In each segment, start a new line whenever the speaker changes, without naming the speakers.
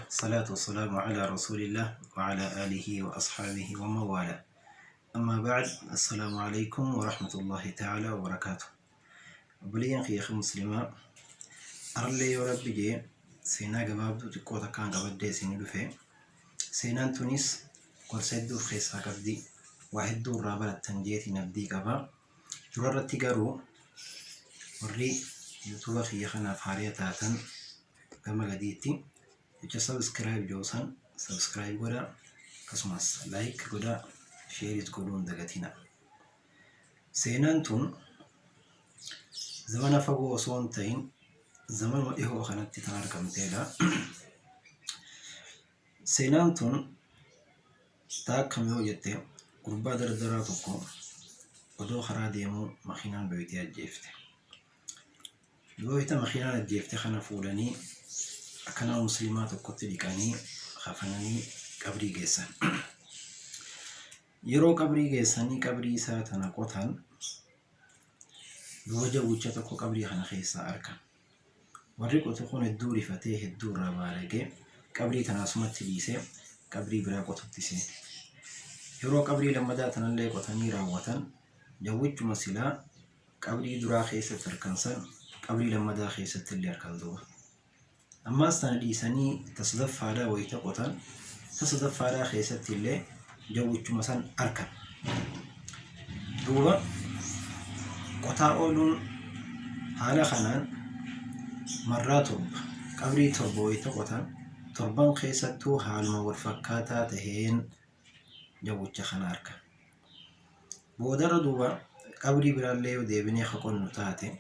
Salaatu wassalaamu ala rasuulillah wa ala aalihi wa ashaabihi wa man waalaa. Ammaa ba'd, assalaamu aleykum wa rahmatullaahi ta'aalaa wa barakaatuh. Obboleeyyan kiyya kan muslimaa, arallee yoo Rabbi jee seenaa gabaabduu xiqqoo takkaan qabadhee isinii dhufe. Seenaan tunis gorsa hedduu of keessaa qabdi. Waa hedduu irraa barattan jeetiin abdii qaba. Durarratti garuu warri YouTube kiyya kanaaf haariya taatan gama gadiitti jecha subscribe jedhu san subscribe godhaa, akkasumas like godhaa, shareis godhuu hin dagatina. Seenaan tun zamana fagoo osoo hin ta'in zamanuma dhihoo kanatti tan argamteedha. Seenaan tun Ta akkam yoo jette, gurbaa dardaraa tokko odoo karaa deemuu makiinaan dhoytee ajjeefte. Wayta makiinaan ajjeefte kana fuudhanii akka nama muslimaa tokkotti dhiqanii kafananii qabrii geessan. Yeroo qabrii geessanii qabrii isaa tana qotan, duuba jawwicha tokko qabrii kana keessaa arkan. Warri qotu kun hedduu rifatee, hedduu irraa baaragee, qabrii tana asumatti dhiisee qabrii biraa qotutti seene. Yeroo qabrii lammadaa tanallee qotanii raawwatan, jawwichuma silaa qabrii duraa keessatti arkan san qabrii lammadaa keessatti illee arkan duuba. Ammaas tana dhiisanii ta sadaffaadhaa wayita qotan, ta sadaffaadhaa keessatti illee jawwichuma san arkan. Duuba qotaa ooluun haala kanaan marraa 7, qabrii 7 wayita qotan, torban keessattuu haaluma wal fakkaataa taheen jawwicha kana arkan. Boodarra duuba qabrii biraallee yoo deebinee ka qonnu taate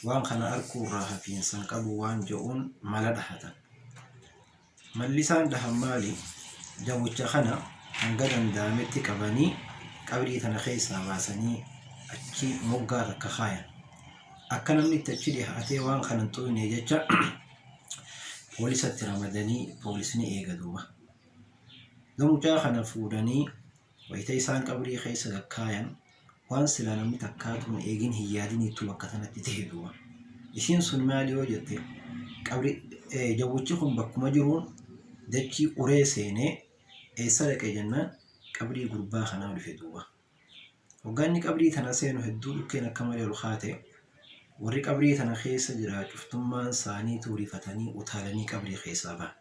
waan kana arkuu irraa hafiinsa hin qabu waan je'uun mala dhahatan. Malli isaan dhahan maali? Jawwicha kana hanga danda'ametti qabanii qabrii tana keessaa baasanii achi moggaa takka kaayan. Akka namni itti achi dhihaatee waan kana hin xuyne jecha poolisatti ramadanii poolisni eega duuba. Yoo mucaa kana fuudhanii wayita isaan qabrii keessa gad kaayan, waan silaa namni takkaatuu hin eegin hin yaadiniittu bakka tanatti tahe duuba. Isiin sun maali yoo jette, qabri jawwichi kun bakkuma jiruun dachii uree seenee eessa dhaqe jennaan qabrii gurbaa kanaa dhufe duuba. Hoggaa inni qabrii tana seenu hedduu dhukkeen akka malee ol kaate, warri qabrii tana keessa jiraa cuftummaan saaniituu rifatanii utaalanii qabrii keessaa bahan.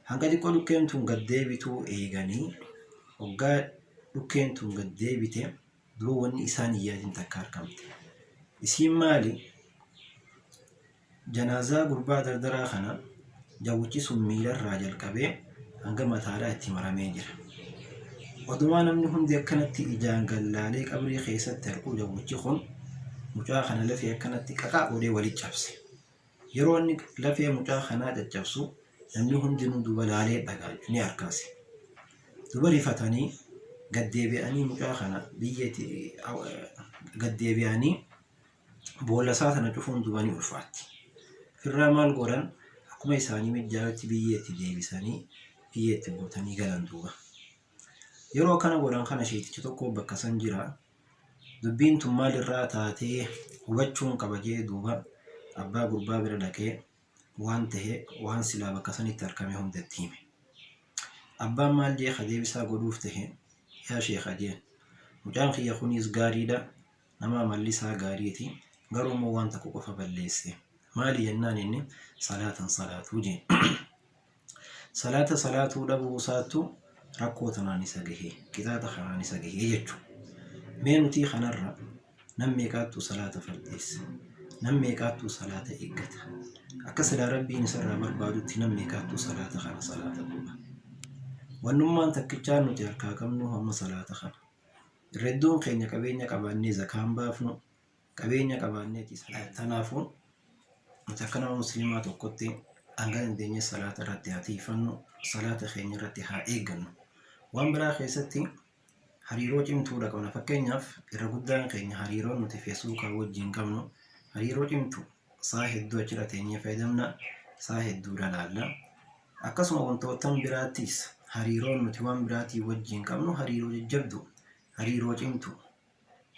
Hanga xiqqoo dhukkeen tun gad deebituu eeganii, hoggaa dhukkeen tun gad deebite duba wanni isaan hin yaadin takka arkamte. Isiin maali? Janaazaa gurbaa dardaraa kana jawwichi sun miilarraa jalqabee hanga mataadhaa itti maramee jira. Odumaa namni hundi akkanatti ijaan gallaalee qabrii keessatti arguu jawwichi kun mucaa kana lafee akkanatti qaqaa godhee wali cabse. Yeroo inni lafee mucaa kanaa caccabsu namni hundinuu duuba laalee dhagaa jechuudha, ni arkaase. Duuba rifatanii gad deebi'anii mucaa kana biyyeetti gad deebi'anii boolla isaa tana cufuun duuba ni ulfaatti. Firraa maal godhan, akkuma isaanii mijjaawetti biyyeetti deebisanii biyyeetti guutanii galan duuba. Yeroo akkana godhan kana sheektichi tokko bakka san jira. Dubbiin tun maalirraa taatee hubachuun qaba jee duuba abbaa gurbaa bira dhaqee waan tahe, waan silaa bakka sanitti arkame hunda itti hime. Abbaan maal jee ka deebisaa godhuuf tahe, yaa sheekha jeen, mucaan kiyya kuniis gaariidha, nama amalli isaa gaariiti, garuu immoo waan takka qofa balleesse. Maali jennaan inni salaata hin salaatuu jeen. Salaata salaatuu dhabuu isaattu rakkoo tanaan isa gahe, qixaaxa kanaan isa gahe jechu. Mee nutii kanarra nam meeqaattuu salaata fardeessa? Nam meeqaattuu salaata eeggata? Akka silaa Rabbiin isarraa barbaadutti nam meeqaattuu salaata kana salaata duuba? Wannummaan takkichaan nuti harkaa qabnu amma salaata kana. Irra hedduun keenya qabeenya qabaannee zakaan baafnu, qabeenya qabaanneeti salaata. Tanaafuu nuti akka nama musliimaa tokkotti hanga dandeenye salaata irratti haa tiifannu, salaata keenya irratti haa eeggannu. Waan biraa keessatti hariiroo cimtuudha qabna. Fakkeenyaaf irra guddaan keenya hariiroon nuti Feesbuukaa wajjin qabnu hariiroo cimtu, saa hedduu achirra teenyee fayyadamna, saa hedduu laalla. Akkasuma wantoottan biraattis hariiroon nuti waan biraatii wajjin qabnu hariiroo jajjabdu, hariiroo cimtu.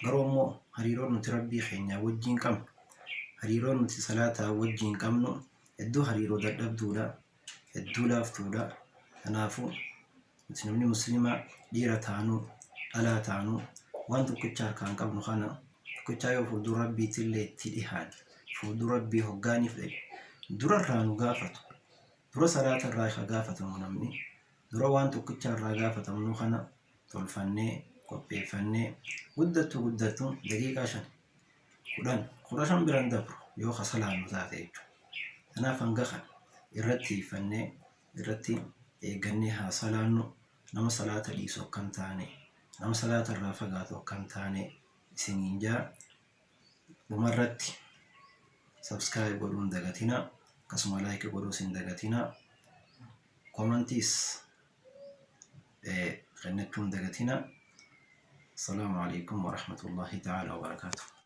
Garuu ammoo hariiroon nuti Rabbii keenyaa wajjiin qabnu, hariiroon nuti salaataa wajjiin qabnu hedduu hariiroo dadhabduudha. Hedduu laaftuudha. Kanaafuu nuti namni muslimaa dhiira taanuu dhalaa taanuu waan tokkicha harkaan qabnu kana tokkichaa yoo fuuldura Rabbiitillee itti dhihaanne, fuuldura Rabbii hoggaaniif dhaqe dura irraa nu gaafatu. Dura salaata irraa ka gaafatamu namni dura waan tokkicha irraa gaafatamnu kana tolfannee qopheeffannee guddattu guddattu daqiiqaa 5, 10, 15 biran dabru yoo ka salaannu taate jechuudha. Kanaaf hanga kana irratti hiiffannee irratti eeggannee haa salaannu. Nama salaata dhiisu akka hin taane, nama salaata irraa fagaatu akka hin taane isiniin jaa. Dhumarratti subscribe godhuu hin dagatinaa, akkasuma like godhuus hin dagatinaa, komantiis kennachuu hin dagatinaa. Assalaamu alaikum warahmatullahi ta'ala wabarakaatuh.